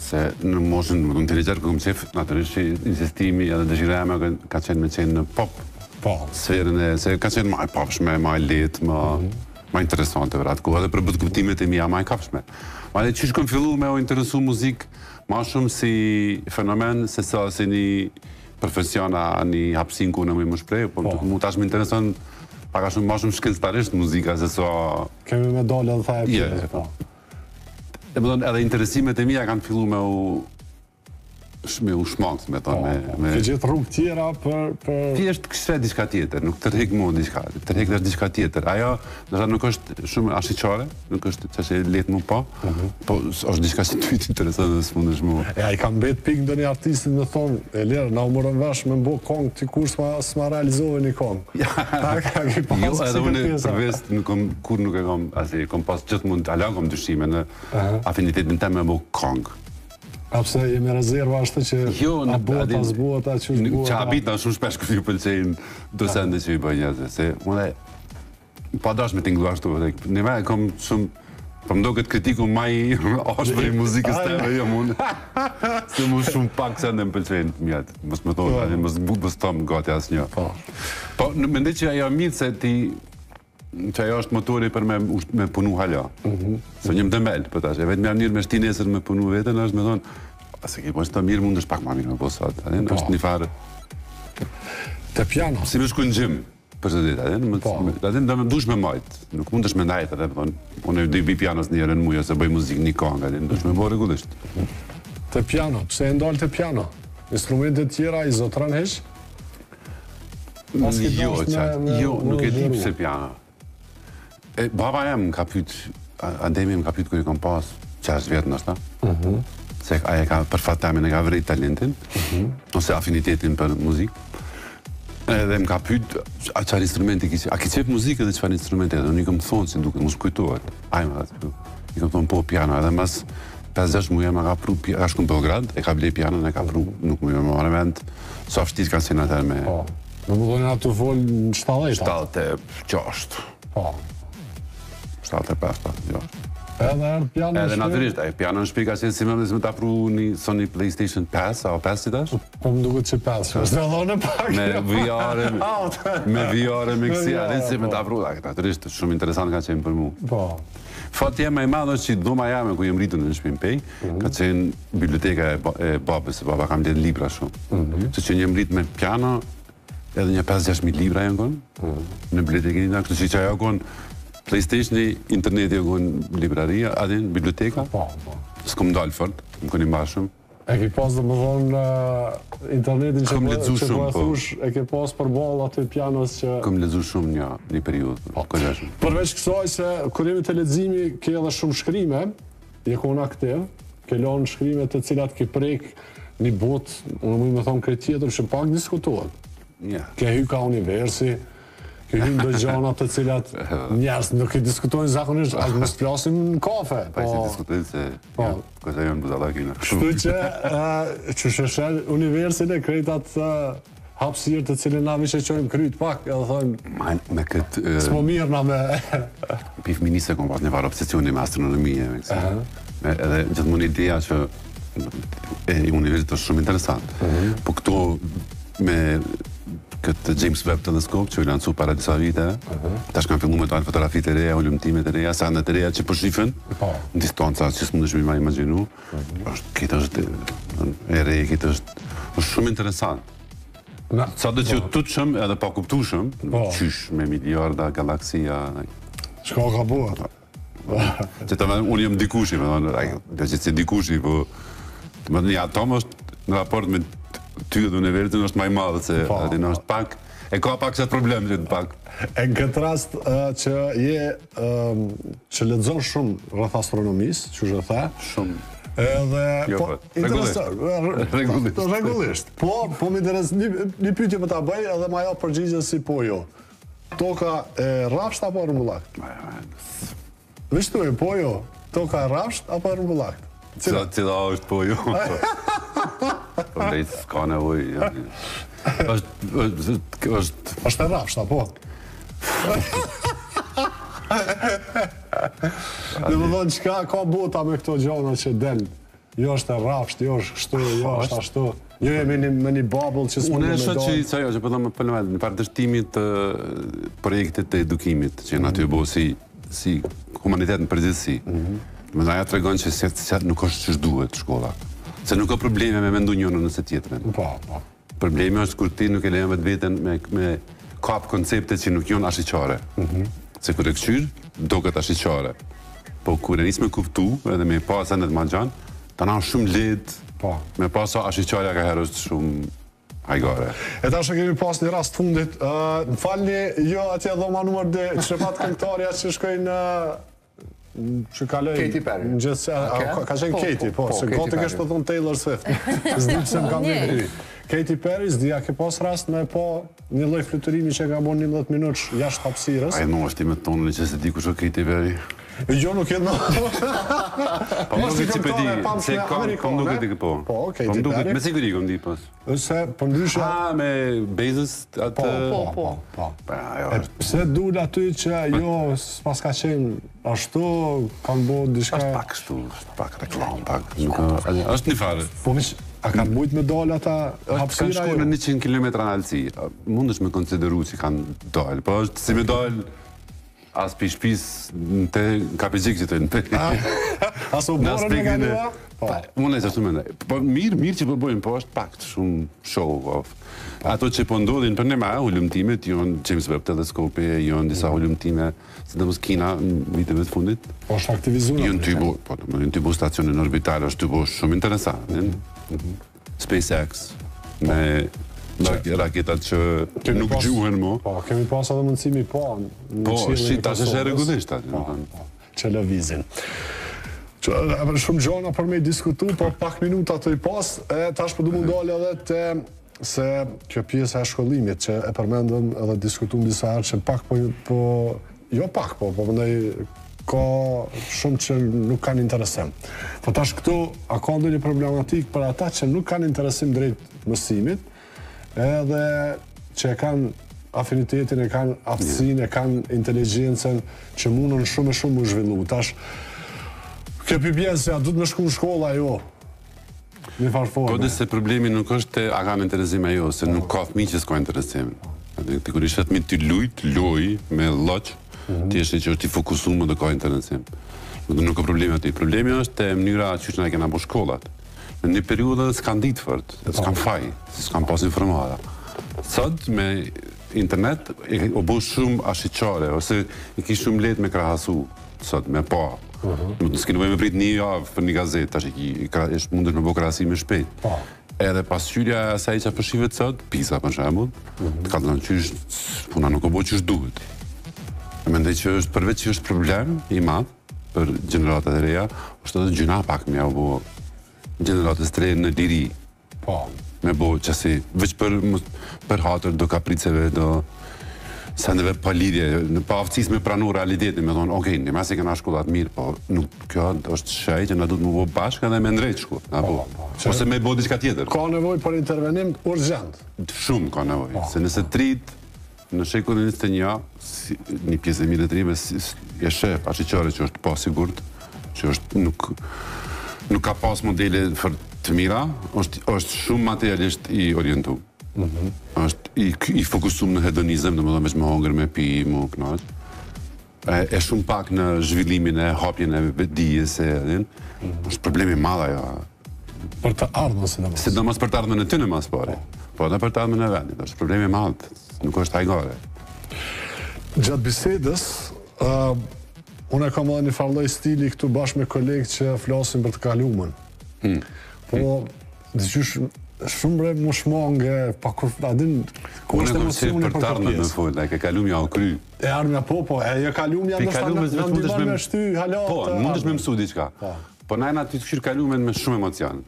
se në moshën, më thonë, teenager, kom qef, natyrisht që insistimi edhe dëshira jeme ka qenë me qenë në pop, po. sferën e, se ka qenë ma e papshme, ma e lehtë, ma, mm -hmm. ma interesante për atë kohë, edhe për botëkuptimet e mia ma e kapshme. Ma dhe qysh kom fillu me u interesu muzikë, ma shumë si fenomen, se sa si një profesion a një hapësinë ku unë muj m'u shpreh, po, po. mu tash më intereson pak a shumë ma shumë shkencëtarisht muzika se sa Kemi me dalë edhe tha e pjesë, po. E më thonë, edhe interesimet e mia kanë fillu me u me u shmang, me thonë, po, me, po. me... Ke gjetë rrugë tjera për... për... Thjesht kështu diçka tjetër, nuk tërhek mu diçka, tërhek është diçka tjetër. Ajo, ndoshta nuk është shumë ashiqare, nuk është qaq e lehtë m'u pa, mm -hmm. po është diçka që ty të intereson dhe s'mundesh mu. E a i ka mbet pikë ndonjë artistit me thonë, e lërë, na u morëm vesh me mbo kongë, ti kur s'ma, s'ma realizove një kongë. Ta ka ki pas jo, edhe unë për vest nuk kom, kur nuk e kom, asi, kom pas gjithmonë, ala kom dyshime në afinitetin tem me bo kongë. A pse je me rezerva ashtu që jo, a bëhet, a s'bohet, a qysh bëhet. Që habitna shumë shpesh kur ju pëlqejnë do sende që i bëjnë njerëzit, se unë pa dash me tingëllu ashtu, dhe një me kom shumë. Po më doket kritiku ma i ashpër i muzikës teme, jo unë. Se mu shumë pak sende më pëlqejnë të mjat. Mos më thonë, tani mos mos thom gati asnjë. Po. Po, në mendoj që ajo mirë se ti që ajo është motori për me, me punu hala. Mm -hmm. Se një më dëmel, po tash, e vetmja mënyrë me shti nesër me punu veten është me thonë, a se ke po të mirë mundesh pak ma mirë me bo sot, a po. është një farë Te piano. Si me shku në gym. Për çdo ditë, atë më po. atë do më dush me majt. Nuk mundesh me ndajt atë, thonë, unë do i bi pianos një herë në muaj ose bëj muzikë një këngë, atë dush me bë rregullisht. Te piano, pse e ndal te piano? Instrumente të tjera i zotëron hiç? Jo, me, jo, nuk e di pse piano. E, baba jem më ka pyet, Ademi më ka pyet kur i kam pas 6 vjet ndoshta. Mhm. Mm se ai e ka për fat temin e ka vrejt talentin, mm -hmm. ose afinitetin për muzikë. Edhe më ka pyet, a çfarë instrumenti ke? A ke qejf muzikë dhe çfarë instrumenti? Edhe unë i kam thonë si duket, mos kujtohet. Ai më tha, i kam thonë po piano, edhe mas 5-6 muaj më ka pru, ka shku në Beograd, e ka ble pianon, e ka pru, nuk më më marrë mend. Sa vështirë kanë qenë atëherë me Po. Domethënë aty fol në 70. 76. Po. 75, 76. Edhe erdh piano Edhe natyrisht, ai piano në shtëpi ka qenë si më me ta pru një Sony PlayStation 5 apo 5 si tash? Po më duket që 5, është edhe në pak. Me VR, me VR, me kësi, a si me ta pru, natyrisht, shumë interesant ka qenë për mu. Po. Fati jem ma i madh është që dhoma jame ku jem rritun në shtëpi në Pejë, mhm. ka qenë biblioteka e babës, se baba ka mbledh libra shumë. Mm -hmm. Që jem rrit me piano, edhe një 5-6 libra janë konë, mm. në bibliotekën i kështu që që ajo konë Playstationi, interneti e konë libraria, a din, biblioteka, po, po. S'kom dalë fort, më konë i mbarshëm. E ke pas domethënë internetin që po, që po e po. thush, e ke pas përballë aty pianos që... Kom lexu shumë një, një periudhë, po. shumë. Përveç kësaj se kur jemi te leximi, ke edhe shumë shkrime, je konë aktiv, ke lënë shkrime të cilat ke prek një botë, unë muj me thonë krejt tjetër që pak diskutohet. Yeah. Ke hy ka universi, ke hy në gjana të cilat njerëz nuk i diskutojnë zakonisht, as mos flasim në kafe. Po, po diskutojnë se po. ja, këta janë budallakina. Kështu që, uh, që shësher universin e krejt atë hapësirë të cilën na veç e çojmë kryt pak edhe thojmë Ma, me këtë... S'po mirrna me... Pi fëminisë kom pas një farë obsesioni me astronomi, e, me, uh -huh. me, edhe gjithmonë ideja që e universit është shumë interesant. Uh mhm. -huh. Po këto me këtë James Webb Telescope që u lansu para disa vite, uh -huh. tash kanë fillu me dalë fotografitë e reja, hulumtimet e reja, sendet e reja që po shifen, po. në distanca që s'mundesh me imagjinu, uh -huh. është, këtë është e re, këtë është, është shumë interesant. Na, Sado që po. tutshëm edhe pakuptueshëm, po. qysh me miliarda galaksia. Çka ka bëhet? Që të më, unë jam dikushi, me thonë, ai, do që si dikushi, po, të më një atom është në raport me ty dhe universin është ma i madh se po, aty është pak, e ka pak qat problem që të pak. E në këtë rast që je që lexon shumë rreth astronomisë, që je the. Shumë. Edhe jo, po, po interesant, rregullisht. Rregullisht. Po, po më interes një, një pyetje po ta bëj edhe ma jap përgjigjen si po jo. Toka e rrafsht apo e rrumbullakt? Veç thuaj, po jo. Toka e rrafsht apo e rrumbullakt? Cila, cila është po jo? Po ndaj s'ka nevojë. Është është është është e rrafsht apo? Domethënë, çka ka bota me këto gjona që del? Jo është e rrafsht, jo është kështu, jo është ashtu. Jo jemi një, me një bubble që s'mund me dalë. Unë e shoh që ajo që po them për në farë dështimi të projektit të edukimit që janë aty bo si si humanitet në përgjithësi. Mm -hmm. Domethënë ajo tregon që se, se nuk është qysh duhet shkolla. Se nuk ka probleme me mendu njënën ose tjetrën. Po, po. Problemi është kur ti nuk e lejon vetveten me me kap koncepte që nuk janë ashiqare. Mm -hmm. Se kur e kqyr, doket ashiqare. Po kur e nis me kuptu edhe me pa sendet ma gjanë, tana është shumë lehtë po. me pa sa ashiqarja ka herë është shumë hajgare. E tash e kemi pas një rast fundit, uh, më falni, jo atje dhoma numër 2, që pat këngëtarja që shkoi në që kaloi Katy Perry. Në gjithë se, okay. ka, ka qenë po, Katy, po, po, se gati kesh të thonë Taylor Swift. S'di pse më kam një Katy Perry, s'di a ke pas rast me pa një lloj fluturimi që ka bërë 11 minutësh jashtë hapësirës. Ai më është i me tonë, që s'e di kush është Katy Perry. Jo, nuk jetë në... Po më duket si pedi, se kam, po më duket po. Po, okej, po më duket, me siguri kom di pas. Ose, po ndryshe... A, me Bezos, atë... Po, po, po. Po, po. ajo është. Pse dul aty që jo, s'pas ka qenë ashtu, kanë bo diçka... Është pak kështu, është pak reklamë, pak... Nuk, është një farë. Po, miq, a kanë mujt me dalë ata hapësira Kanë shku në 100 km në lartësi. Mundesh me konsideru që kanë dalë, po është si me dalë As pi shpis në te kapexhik që të në te. As u borën me kalua? Po. Unë e qashtu mendoj. Po mirë, mirë që po bojnë, po është pak shumë show off. Ato që po ndodhin për ne ma hulumtimet, janë James Webb teleskopi, janë disa hulumtime, sidomos Kina në viteve të fundit. Po është aktivizuar. Janë ty bo, po, janë ty bo stacionin orbital, është ty bo shumë interesant. Mm -hmm. SpaceX me raketat që nuk gjuhen mo. Po, kemi pas edhe mundësi mi pa në po, qiellin e Kosovës. Po, shi rregullisht aty, po, po, që lëvizin. Që, edhe shumë gjona për me i diskutu, po pak minuta të i pas, e tash po du m'u ndalë edhe te se kjo pjesa e shkollimit që e përmendëm edhe diskutum disa herë që pak po, po Jo pak, po, po mendoj ka shumë që nuk kanë interesim. Po tash këtu, a ka ndonjë problematikë për ata që nuk kanë interesim drejt mësimit, edhe që e kanë afinitetin, e kanë aftësinë, e kanë inteligjencën, që mundën shumë e shumë mu zhvillu. Tash, kjo pjesë, se a duhet me shku në shkolla, jo? Një farë forme. Po dhe se problemi nuk është te a kanë interesim a jo, se nuk ka fëmijë që s'ka interesim. Ti kur i sheh fëmijët tu lujt, loj, me lloq, mhm. ti e sheh që është i fokusum dhe ka interesim. Nuk nuk ka problemi aty. Problemi është te mënyra qysh na i kena bo shkollat. Në një periudhë s'kan ditë fort, s'kan faj, s'kan pas informata. Sot me internet u bo shumë ashiqare ose i ki shumë lehtë me krahasu. Sot me pa. Uh mhm. -huh. Nuk s'ke nevojë me prit një javë për një gazetë, tash i ki, është mundesh me bo krahasime shpejt. Po. Edhe pasqyrja e asaj që po shihet sot, PISA për shembull, uh mhm. -huh. të kallzon qysh puna nuk u bo qysh duhet. E mendoj që është përveç që është problem i madh për gjeneratat e reja, është edhe gjynah pak me ja bo gjeneratës të re në liri. Po. Me bo qasi, veç për, për hatër do kapriceve, do sendeve pa lidhje, në paaftësisë me pranu realitetin, me thonë, okej, okay, ne s'i kena shkollat mirë, po nuk, kjo është shej që na duhet me bo bashkë edhe me ndreq shkollë, na po, po, po, ose me bo diçka tjetër. Ka nevojë për intervenim urgjent. Shumë ka nevojë, po. se nëse t'rijt Në shekullin 21, si, një pjesë e mirë e të rinjve si, e sheh ashiqare që është pasigurt, që është nuk nuk ka pas modele fort të mira, është është shumë materialisht i orientu. Mm -hmm. Është i, i fokusum në hedonizëm, domethënë veç me hongër, me pi, me u knaq. E, e shumë pak në zhvillimin e hapjen e vetëdijes e mm -hmm. është problem i madh ajo. Për të ardhmen sidomos. Sidomos për të ardhmen e tyne ma s'pari. Po. po edhe për të ardhmen e vendit, është problem i madh, nuk është hajgare. Gjatë bisedës, uh, unë e kam edhe një farë lloj stili këtu bashkë me kolegë që flasim për të kalumen. Hmm. Po, diqysh shumë bre më shmange, pa kur, a din, ku është emocioni për të ardhmen me fol, e ke kalumja u kry. E ardhmja po, po, e jo kalumja ndoshta na ndihmon me shty hala. Po, mundesh me mësu diçka. Po. Po na jena tu kqyr kalumen me shumë emocion.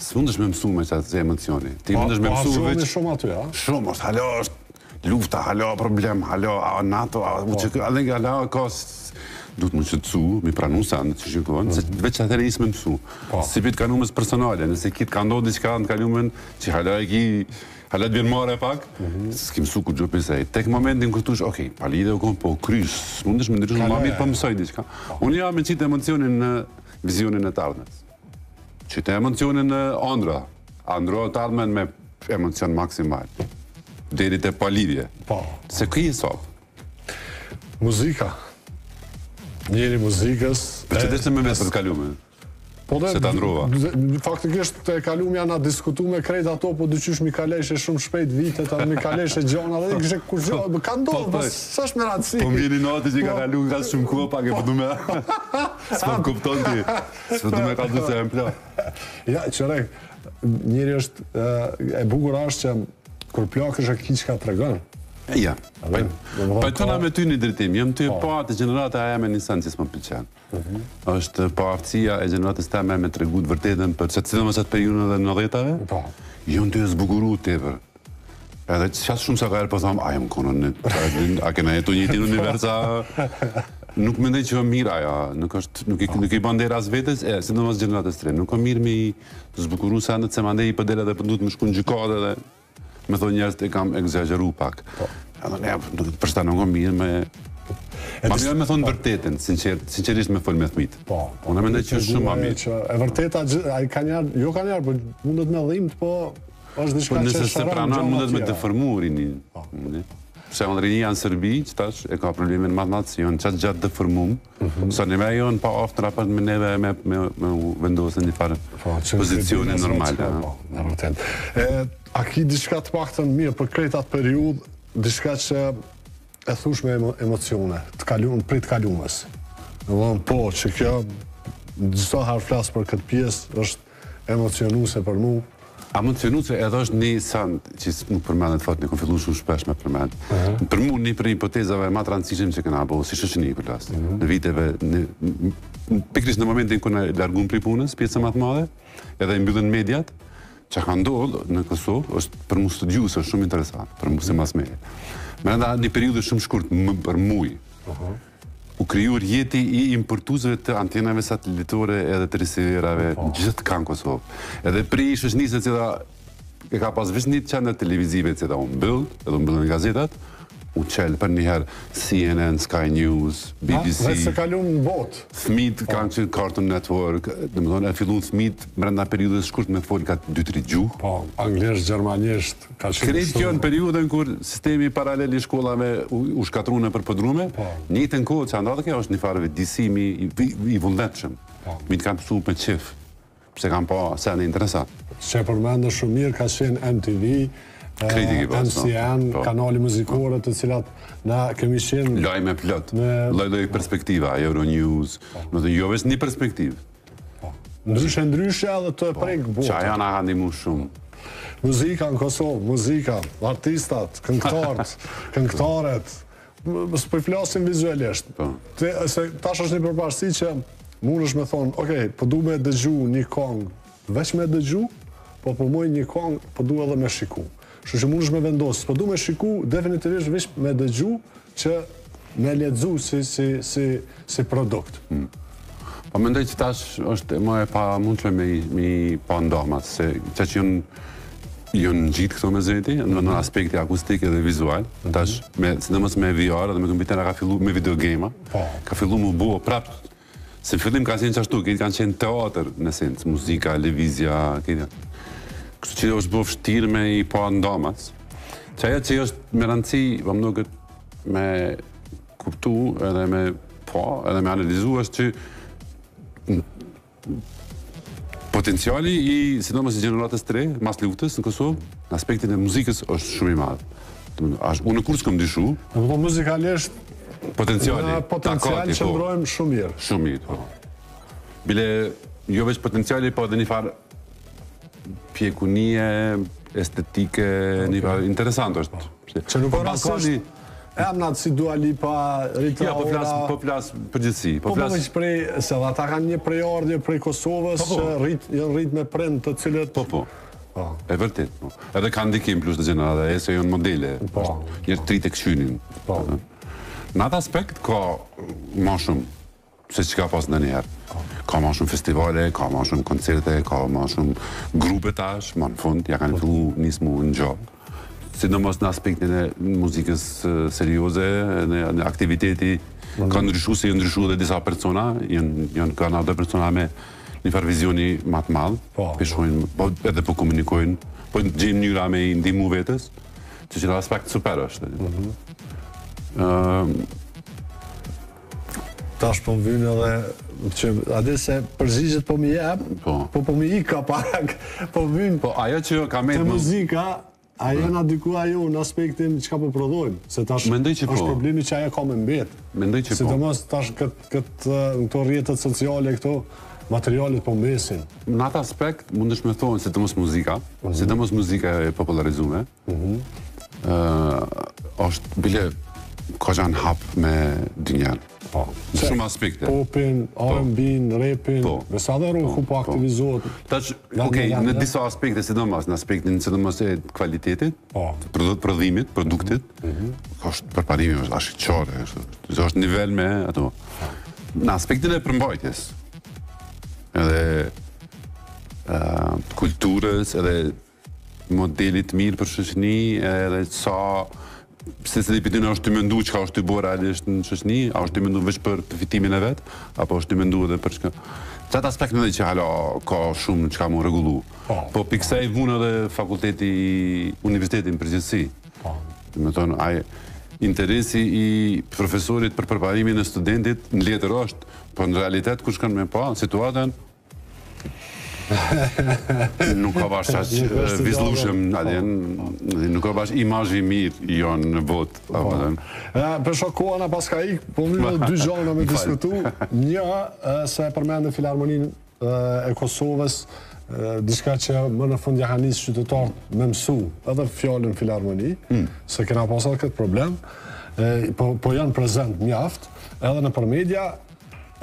S'mundesh me mësu me qatë emocioni. Ti po, mundesh me po, mësu veç... shumë aty, a? Shumë, është hala është lufta, hala problem, hala a, NATO, a, po. që, a, hala ka duhet m'u qetësu, mi pranu sendet që shikon, se mhm. veç atëherë nis me mësu. Po. Si pi t'kalumes personale, nëse ki t'ka ndodhë diçka në të kalumen, që hala e ki Hala të vjen marre pak, mm -hmm. s'ki mësu kurgjo prej saj. Tek momentin kur thush, ok, pa lidhje u kon, po kry, s'mundesh me ndryshu, ma mirë po mësoj diçka. Unë jam me qitë emocionin në vizionin e të ardhmes. Qite emocionin në andra. Andrro të ardhmen me emocion maksimal. Deri te palidhje. Po. Se ki hesap. Muzika. Njeri i muzikës. Për që të me vetë për të kalumen. Po dhe, Se ta ndrova. Faktikisht të e kalumja na diskutu me krejt ato, po dyqysh mi kaleshe shumë shpejt vitet, a mi kaleshe gjona, dhe kështë kur gjona, po ka ndodhë, po, po s'është me rëndësi. Po më vjen inati që ka po. kalu nga shumë kohë pak e po du me, s'po më kupton ti, s'po du me ka du se e më pla. Ja, qërek, njeri është, e bukur është që kur plakësh e ki çka tregon. Ja, pajtona me ty një drejtim, jam tu e po. pa te gjenerata e jeme një sen që s'më pëlqen. Është paaftësia e gjeneratës teme me tregu të vërtetën për që sidomos atë periudhën e nëntëdhjetave. Po. Jon tu e zbukuru tepër. Edhe qaq shumë sa ka herë po tham, a jam konë në a kena jetu njëjtin univers a... Nuk mendoj që është mirë ajo, nuk është nuk i nuk i bën nder as vetes, e sidomos gjeneratës së re. Nuk është mirë me i zbukuru sendet se mandej i po del edhe po duhet me shku në gjykatë edhe me thonë njerëzit e kam ekzagjeru pak. Po. Edhe ne nuk për shta nuk është mirë me Ma mirë me thonë vërtetën, sinqer, sinqerisht me fol me fëmijët. Po, po. Unë mendoj që është shumë ma mirë. Që e vërteta ai ka një jo ka një, po mundet me dhimt, po është diçka po, që nëse s'e pranon mundet me deformu rinin. Po. Për shembull rinia në Serbi, që tash e ka problemin ma të madh, se janë qaq gjatë deformum, mm -hmm. sa në me janë paaftë në raport me neve me, me, me u vendosë në një farë po, pozicioni normal. Po, në vërtet. E, a ki diçka të paktën mirë për krejt atë periudhë, diçka që e thush me emocione, të kalun, prej të kalumes. Domethënë, po, që kjo, çdo herë flas për këtë pjesë, është Emocionuse për mu. Emocionuse edhe është një send që nuk përmendet fort, ne kom fillu shumë shpesh me përmend. Uh mhm. -huh. Për mu një prej hipotezave ma të rëndësishme që kena bo, si shoqëni po flas, uh mhm. -huh. në viteve, në, pikërisht në momentin kur na largun prej punës, pjesën ma të madhe, edhe i mbyllën mediat, që ka ndodhë në Kosovë, është për mu studiu, se është shumë interesant, për mu si mass media. Mrenda një periudhe shumë shkurt, më, për muj, uh -huh. U kriju rrjeti i importuesve të antenave satelitore edhe të resiverave po. gjithkah në Kosovë. Edhe prej shoqënisë e cila e ka pas veç një qendër televizive e cila u mbyll, edhe u mbyllën gazetat, u çel përnjëherë CNN, Sky News, BBC. Veç se kalum në botë. Fëmijët po. kanë qenë Cartoon Network, domethënë e fillun fëmijët brenda periudhës shkurt me fol ka 2-3 gjuhë. Po, anglisht, gjermanisht, Ka qenë Krejt kjo në periudhën kur sistemi paralel i shkollave u, u shkatërru nëpër podrume, po. njëjtën kohë që ndodhë kjo është një farë vetëdijsimi i, i, i vullnetshëm. Po. Fmijt kanë mësu me qef, pse kanë pa sende interesant. Që e përmendë shumë mirë, ka qenë MTV, MCN, po. kanali muzikore të cilat na kemi qenë... Lajme plot, lloj-lloj perspektiva, Euronews, po. do të jo veç një perspektivë. Po. Ndryshe ndryshe edhe të po. prek botën. Qajo na ka ndihmu shumë. Muzika në Kosovë, muzika, artistat, këngëtarët, këngëtaret, s'po i flasim vizualisht. Po. Te, se tash është një përparësi që mundesh me thonë, okej, po du me dëgju një kongë, veç me dëgju, po po muj një kongë, po du edhe me shiku. Kështu që mundesh me vendosë, po du me shiku, definitivisht veç me dëgju, që me lexu si, si, si, si produkt. Hmm. Po mendoj që tash është më e pamundshme me me i pa ndamas, se që që janë janë ngjitë këto me veti, në, në mhm. aspekti akustik edhe vizual, mm -hmm. tash me sidomos me VR dhe me kompjutera ka fillu me video game po. ka fillu mu bo prap Se në fillim ka qenë qashtu, këtë kanë qenë teatër në esencë, muzika, lëvizja, këtë. Kështu që është bo vështirë me i pa ndamas. Që ajo që është me rëndësi, po më duket me kuptu edhe me pa, edhe me analizu është që potenciali i, sidomos i gjeneratës të re, mas luftës në Kosovë, në aspektin e muzikës është shumë i madh. Domethënë, unë kurrë s'kom dyshu. Domethënë muzikalisht potenciali, në potencial takati, po. qëndrojmë shumë mirë. Shumë mirë, po. Bile, jo veç potenciali, po edhe një farë pjekunie estetike, okay. një farë interesant është. Po. Që nuk po rastësisht emnat si Dua Lipa, Rita Ja, po flas, po flas përgjithësi, po, po flas. Po prej se edhe ata kanë një prejardhje prej Kosovës po, po. që rrit janë rrit me prind të cilët Po po. Po. E vërtet, po. Edhe kanë ndikim plus të gjenerata e se janë modele. Po. Njerëz të ri e kqyrin. Po. Në atë aspekt ka ma shumë se çka pas ndonjëherë. Po. Ka ma shumë festivale, ka ma shumë koncerte, ka ma shumë grupe tash, ma në fund, ja kanë po. fillu nis mu ngjall. Sidomos në aspektin e muzikës serioze, në, në aktiviteti, mm. ka ndryshu se janë ndryshu edhe disa persona, janë, janë kanë ato persona me një farë vizioni ma të madh, po, peshojnë, po, edhe po komunikojnë, po gjejnë mënyra me i ndihmu vetes, që që në aspekt super është. Mm -hmm. uh, Tash po më vynë edhe që a di se përgjigjet po më jep, po po, po më ik ka pak, po vynë. Po ajo që ka met te muzika, a po. jena diku ajo në aspektin çka po prodhojmë, se tash Mendoj që është po. problemi që ajo ka me mbet. Mendoj që po. Sidomos tash kët kët në këto rrjetet sociale këto materialet po mbesin. Në atë aspekt mundesh me thonë sidomos muzika, mm -hmm. sidomos muzika e popullarizume, Mm është bile ka gjanë hap me dynjanë. Po. Në shumë aspekte. Popin, po. R&B-n, rapin, po. me sa dhe rroku po, po aktivizohet. Tash, okej, në disa aspekte, sidomos, në aspektin sidomos e kvalitetit, po. prodhimit, produktit, mm -hmm. është përparimi, është ashtë qarë, është, është nivel me ato. Në aspektin e përmbajtjes, edhe uh, kulturës, edhe modelit të mirë për shoqni, edhe sa secili prej tyne është tu mendu çka është tu bo realisht në shoqni, a është tu mendu veç për përfitimin e vet, apo është tu mendu edhe për çka. Në atë aspekt mendoj që hala ka shumë çka m'u rregullu. Po, po pi kësaj vun edhe fakulteti i universiteti në përgjithësi. Po. Domethonë, ai interesi i profesorit për përparimin e studentit në letër është, po në realitet kur shkon me pa situatën, Nuk ka bash aq vizlushëm, a din, nuk ka bash imazh i mirë jonë në botë, po. apo thënë. Për shkak koha na paska ik, po më edhe dy gjëra me diskutu. Një, se e përmende Filharmoninë e Kosovës, diçka që më në fund ja kanë nisë qytetarët me mësu, edhe fjalën filharmoni, mm. se kena pasur këtë problem, po, po janë prezent mjaft, edhe nëpër media,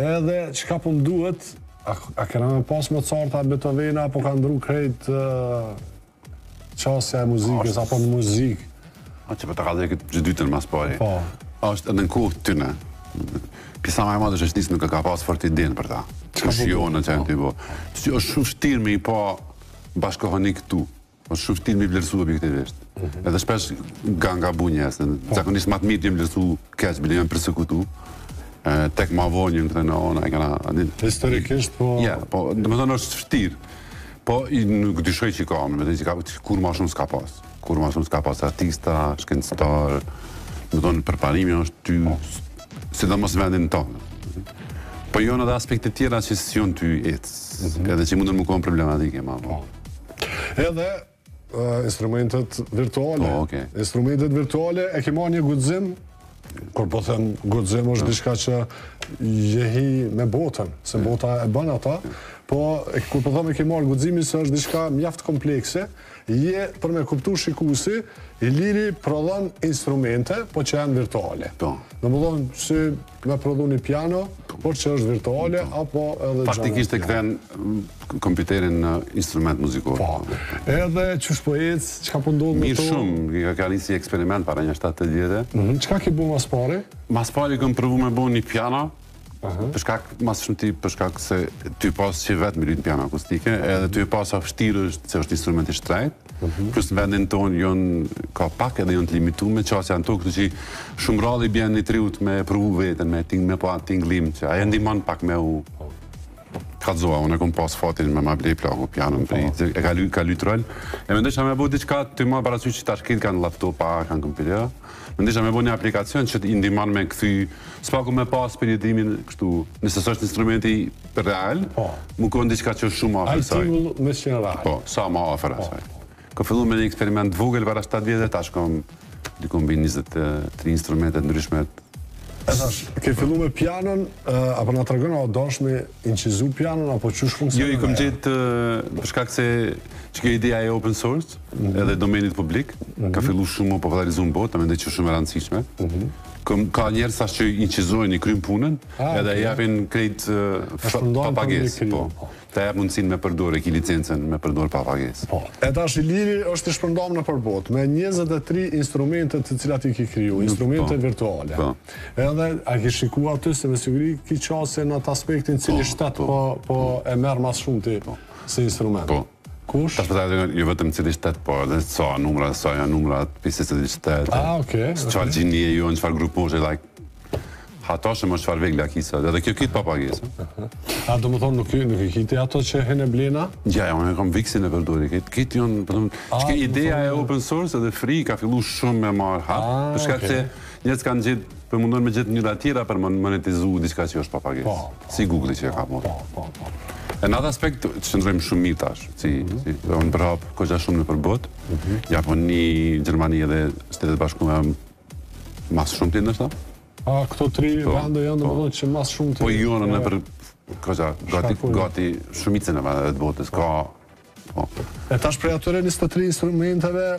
edhe çka po më duhet, A, a kena me pas Mozarta, Beethovena, apo ka ndru krejt qasja e muzikës, apo në muzikë? A që po ta kallzoj këtë të dytën mas pari. Po. Është edhe në kohë tyne. Pjesa ma e madhe e shoqnisë nuk e ka pas fort idenë për ta. Kush po jonë që janë tu bo. Që është shumë vështirë me i pa bashkohanik tu. Është shumë vështirë me i vlerësu objektivisht. Mhm. Edhe shpesh kanë gabu njerëz, po. zakonisht ma të mirët janë vlerësu keq, bile janë persekutu. Tek ma vonë janë këtë në ona, e këna... Historikisht, po... Ja, po, domethonë është vështirë. Po, nuk dyshoj që ka, me thënë që ka, kurrë ma shumë s'ka pas. Kurrë ma shumë s'ka pas artista, shkencëtar, domethonë përparimi është ty, po. sidomos në vendin tonë. Po jonë edhe aspekte tjera që s'jonë ty ecë, mhm. edhe që mundën me konë problematike ma vonë. Po. Edhe instrumentet virtuale. Po, okay. Instrumentet virtuale e ke marrë një guxim, kur po them guxim është po. diçka që je hi me botën, se mm. bota e bën ata, po kur po them e ke marrë guximin se është diçka mjaft komplekse, je për me kuptu shikusi, Iliri prodhon instrumente, po që janë virtuale. Po. Domethonë, si me prodhu një piano, por që është virtuale, po. apo edhe gjana. Faktikisht e kthen mm, kompjuterin në instrument muzikor. Po. Edhe qysh po ecë, çka po ndodh me to? Mirë shumë, ka ka nisi eksperiment para një 7-8 vjete. Mhm, çka ke bo mas pari? Mas pari kam provu me bo një piano, Për shkak, mas shumti për shkak se ty pas që vetë me lujtë piano akustike, edhe ty pas sa vështirë është se është instrument i shtrejtë, mhm. plus në vendin tonë jonë ka pak edhe jonë të limitume, qasja në to, kështu që shumë rrallë i bjen një t'riut me provu veten, me ting, me pa tinglim, që ajo ndihmon pak me u kallzua, unë e kom pas fatin me ma blej plaku pianon, po. e ka ly, ka lyt rol. E mendoj që me bo diçka tu marrë parasysh që tash krejt kanë laptopa, kanë kompjutera. Mendoj që me bo një aplikacion që të ndihmon me kthy, s'paku me pas periodimin kështu, nëse s'është instrumenti real, po. mu kon diçka që është shumë afër saj. Ai tingull me qenë real. Po, sa ma afër po. asaj. Kom fillu me një eksperiment të vogël para 7 vjetë, tash kom diku mbi 23 instrumente të ndryshme. E tash, ke fillu me pianon, apo na tregon a dosh me incizu pianon apo qysh funksionon? Jo, i kom gjetë për shkak se që kjo ideja e open source, mm -hmm. edhe domenit publik, mm -hmm. ka fillu shumë u popularizu në botë, mendoj që është shumë e rëndësishme. Mm -hmm. Kom, ka njerëz tash që incizojnë i kryn punën, ah, edhe okay. japin krejt pa pagesë. Po. po. Ta jap mundësinë me përdor, e ki licencën me përdor pa pagesë. Po. E tash Iliri është i shpërndamë nëpër botë, me 23 instrumente të cilat i ki kriju, instrumente po. virtuale. Po. Edhe, a ki shiku aty se me siguri ki qasje në atë aspektin cili po, shtet po, po, po e merr ma s'shumti po. si instrument. Po. Kush? Tash po ta tregoj, jo vetëm cili shtet, po edhe sa numra, sa janë numrat, prej secilit shtet. Ah, okay. Çfarë okay. gjinie janë, çfarë grupmoshe, like Hata shumë është çfarë vegla ki sot, edhe kjo krejt pa pagesë. A domethonë nuk, nuk i ki ti ato që hen e blena? Ja, ja, unë e kam Wixin e përdori, këtë, këtë janë, po them, që kjo ideja e open source edhe free ka fillu shumë me marrë hap, për shkak se njerëz kanë gjetë, po mundohen me gjetë mënyra tjera për me monetizu diçka që është pa pagesë. Po, po, si Google që e ka po, po, po, po. E në atë aspekt qëndrojmë shumë mirë tash, si, mm -hmm. si dhe unë përhap goxha shumë nëpër botë, mm -hmm. Japoni, Gjermani edhe Shtetet e Bashkuara Mas shumti ndoshta? A, këto tri po, vende janë po. domethënë që mas shumti... Po jonë nëpër, goxha, gati, gati shumicën e vendeve të botës, ka... Po. E tash prej atyre 23 instrumenteve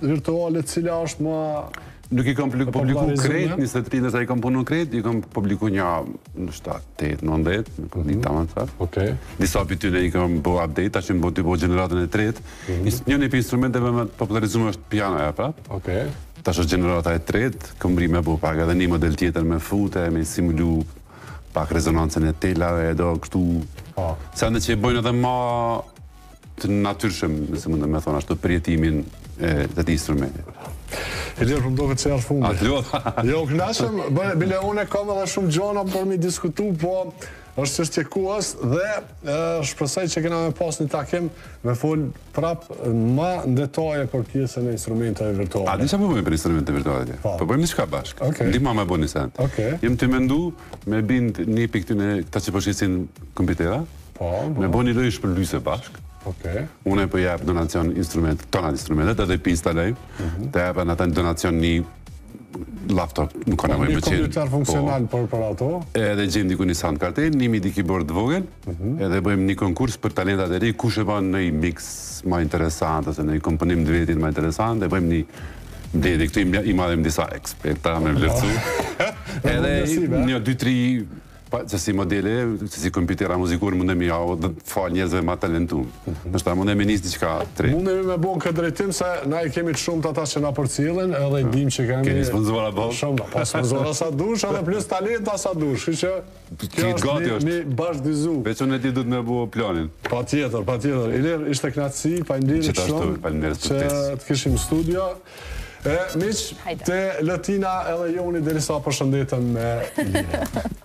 virtuale, cila është ma... Nuk i kam publiku krejt, 23, ndoshta i kam punu krejt, i kam publiku një, ndoshta 8, 9, nuk mm -hmm. tamam sa. Okej. Disa prej tyre i kam bo update, tash jam tu bo gjeneratën e tretë. Mm -hmm. Njëni prej instrumenteve më të popularizuar është pianoja prap. Okej. Tash është gjenerata e tretë, kom mrri me bo pak edhe një model tjetër me fute, me simulu. pak rezonancën e telave, e do kështu po. Sende që e bëjnë edhe ma të natyrshëm, nëse mundem me thonë ashtu, përjetimin e atij instrumenti. Ilir, po më doket që erdh fundi. A të lodha? Jo, kënaqem, bile unë kam edhe shumë gjona për mi diskutu, po është çështje kohës dhe shpresoj që kena me pas një takim me fol prap ma në detaje për pjesën e instrumenteve virtuale. A di çfarë po bëjmë për instrumente virtuale? Po, po bëjmë diçka bashkë. Okay. Ndihma me bo një send. Okay. Jem tu mendu me bind një pikë këtyne këta që po shesin kompjutera. Po, po. Me bo një lojë shpërlyse bashkë. Okej. Unë po jap donacion instrument, tonat instrumentet edhe pi instaloj. Mm -hmm. Të japin ata në donacion një laptop, nuk ka po, nevojë me qenë. Një kompjuter funksional po, për për ato. Edhe gjejmë diku një sound kartel, një midi keyboard të vogël, mm -hmm. edhe bëjmë një konkurs për talentat e ri, kush e bën një mix më interesant ose një komponim të vetin më interesant, e bëjmë një mbledhje këtu i marrim disa eksperta me vlerësu. Edhe një, dy, tri Pa, që si modele, që si kompjutera muzikorë mundemi jau dhe fal njerëzve ma talentum. Mm Nështë mundemi nis diçka të re. Mundemi me bo në këtë drejtim se na i kemi të shumtë ata që na përcjellin edhe i dim që kemi... Keni sponzora po? Shumë, po sponzora sa dush edhe plus talenta sa dush, kështu që kjo është një, një bashkëdyzu. Veç unë e ti duhet me bo planin. Patjetër, patjetër. Ilir, ishte knaqësi, faleminderit shumë. Faleminderit që të kishim në studio. E, miq, te Lëtina edhe Joni derisa përshëndetëm me Ilirin.